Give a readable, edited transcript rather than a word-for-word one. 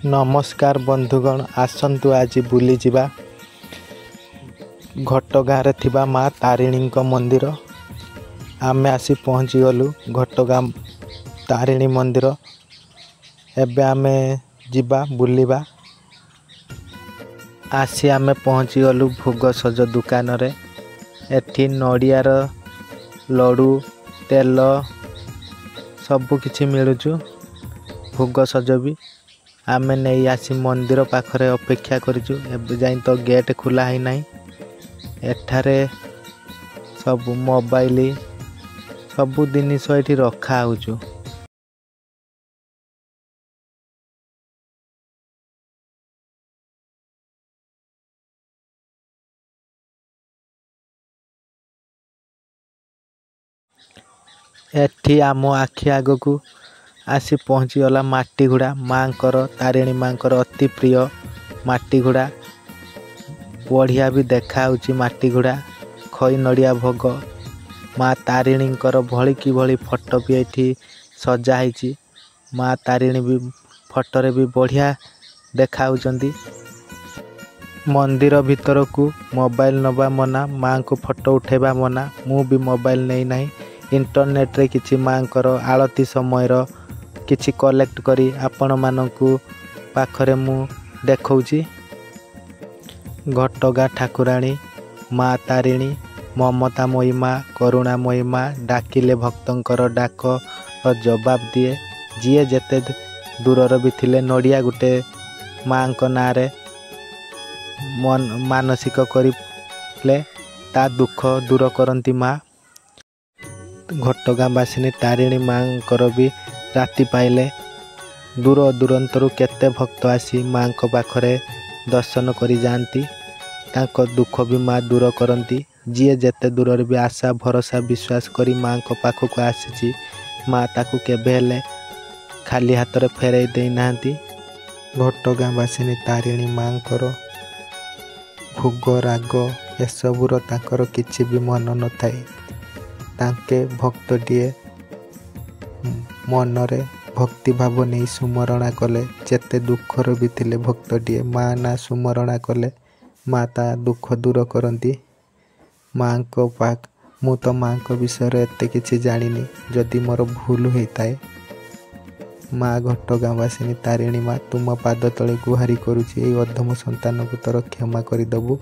ନମସ୍କାର ବନ୍ଧୁଗଣ, ଆସନ୍ତୁ ଆଜି ବୁଲିଯିବା ଘଟଗାଁରେ ଥିବା ମା ତାରିଣୀଙ୍କ ମନ୍ଦିର। ଆମେ ଆସି ପହଞ୍ଚିଗଲୁ ଘଟଗାଁ ତାରିଣୀ ମନ୍ଦିର। ଏବେ ଆମେ ଯିବା ବୁଲିବା। ଆସି ଆମେ ପହଞ୍ଚିଗଲୁ ଭୋଗ ସଜ ଦୋକାନରେ। ଏଠି ନଡ଼ିଆର ଲଡ଼ୁ, ତେଲ ସବୁ କିଛି ମିଳୁଛୁ। ଭୋଗ ସଜ ବି ଆମେ ନେଇ ଆସି ମନ୍ଦିର ପାଖରେ ଅପେକ୍ଷା କରିଛୁ। ଏବେ ଯାଇ ତ ଗେଟ୍ ଖୋଲା ହେଇନାହିଁ। ଏଠାରେ ସବୁ ମୋବାଇଲ ସବୁ ଜିନିଷ ଏଠି ରଖା ହଉଛୁ। ଏଠି ଆମ ଆଖି ଆଗକୁ ଆସି ପହଞ୍ଚିଗଲା ମାଟି ଘୋଡ଼ା। ମାଙ୍କର, ତାରିଣୀ ମାଙ୍କର ଅତି ପ୍ରିୟ ମାଟି ଘୋଡ଼ା। ବଢ଼ିଆ ବି ଦେଖାହେଉଛି ମାଟି ଘୋଡ଼ା। ଖଇ ନଡ଼ିଆ ଭୋଗ, ମା ତାରିଣୀଙ୍କର ଭଳି କି ଭଳି ଫଟୋ ବି ଏଠି ସଜା ହେଇଛି। ମା ତାରିଣୀ ବି ଫଟୋରେ ବି ବଢ଼ିଆ ଦେଖାହେଉଛନ୍ତି। ମନ୍ଦିର ଭିତରକୁ ମୋବାଇଲ ନେବା ମନା, ମାଙ୍କୁ ଫଟୋ ଉଠେଇବା ମନା। ମୁଁ ବି ମୋବାଇଲ ନେଇନାହିଁ। ଇଣ୍ଟରନେଟ୍ରେ କିଛି ମାଙ୍କର ଆଳତି ସମୟର କିଛି କଲେକ୍ଟ କରି ଆପଣମାନଙ୍କୁ ପାଖରେ ମୁଁ ଦେଖାଉଛି। ଘଟଗାଁ ଠାକୁରାଣୀ ମା ତାରିଣୀ, ମମତାମୟୀ ମା, କରୁଣାମୟୀ ମା, ଡାକିଲେ ଭକ୍ତଙ୍କର ଡାକ ଜବାବ ଦିଏ। ଯିଏ ଯେତେ ଦୂରର ବି ଥିଲେ ନଡ଼ିଆ ଗୋଟେ ମାଙ୍କ ନାଁରେ ମାନସିକ କରିଲେ ତା ଦୁଃଖ ଦୂର କରନ୍ତି ମା। ଘଟଗାଁ ବାସିନୀ ତାରିଣୀ ମାଙ୍କର ବି ରାତି ପାଇଲେ ଦୂର ଦୂରାନ୍ତରୁ କେତେ ଭକ୍ତ ଆସି ମାଙ୍କ ପାଖରେ ଦର୍ଶନ କରି ଯାଆନ୍ତି। ତାଙ୍କ ଦୁଃଖ ବି ମା ଦୂର କରନ୍ତି। ଯିଏ ଯେତେ ଦୂରରେ ବି ଆଶା ଭରସା ବିଶ୍ୱାସ କରି ମାଙ୍କ ପାଖକୁ ଆସିଛି, ମା ତାକୁ କେବେ ହେଲେ ଖାଲି ହାତରେ ଫେରାଇ ଦେଇନାହାନ୍ତି। ଘଟଗାଁ ବାସିନୀ ତାରିଣୀ ମାଙ୍କର ଭୋଗ ରାଗ ଏସବୁର ତାଙ୍କର କିଛି ବି ମନ ନଥାଏ। ତାଙ୍କେ ଭକ୍ତଟିଏ ମନରେ ଭକ୍ତିଭାବ ନେଇ ସୁମରଣା କଲେ, ଯେତେ ଦୁଃଖର ବି ଥିଲେ ଭକ୍ତଟିଏ ମା ନା ସୁମରଣା କଲେ ମା ତା ଦୁଃଖ ଦୂର କରନ୍ତି। ମାଙ୍କ ପାଖ ମୁଁ ତ ମାଙ୍କ ବିଷୟରେ ଏତେ କିଛି ଜାଣିନି। ଯଦି ମୋର ଭୁଲ ହେଇଥାଏ, ମା ଘଟଗାଁ ବାସିନୀ ତାରିଣୀ ମା, ତୁମ ପାଦ ତଳେ ଗୁହାରି କରୁଛି, ଏଇ ଅଧମ ସନ୍ତାନକୁ ତୋର କ୍ଷମା କରିଦେବୁ।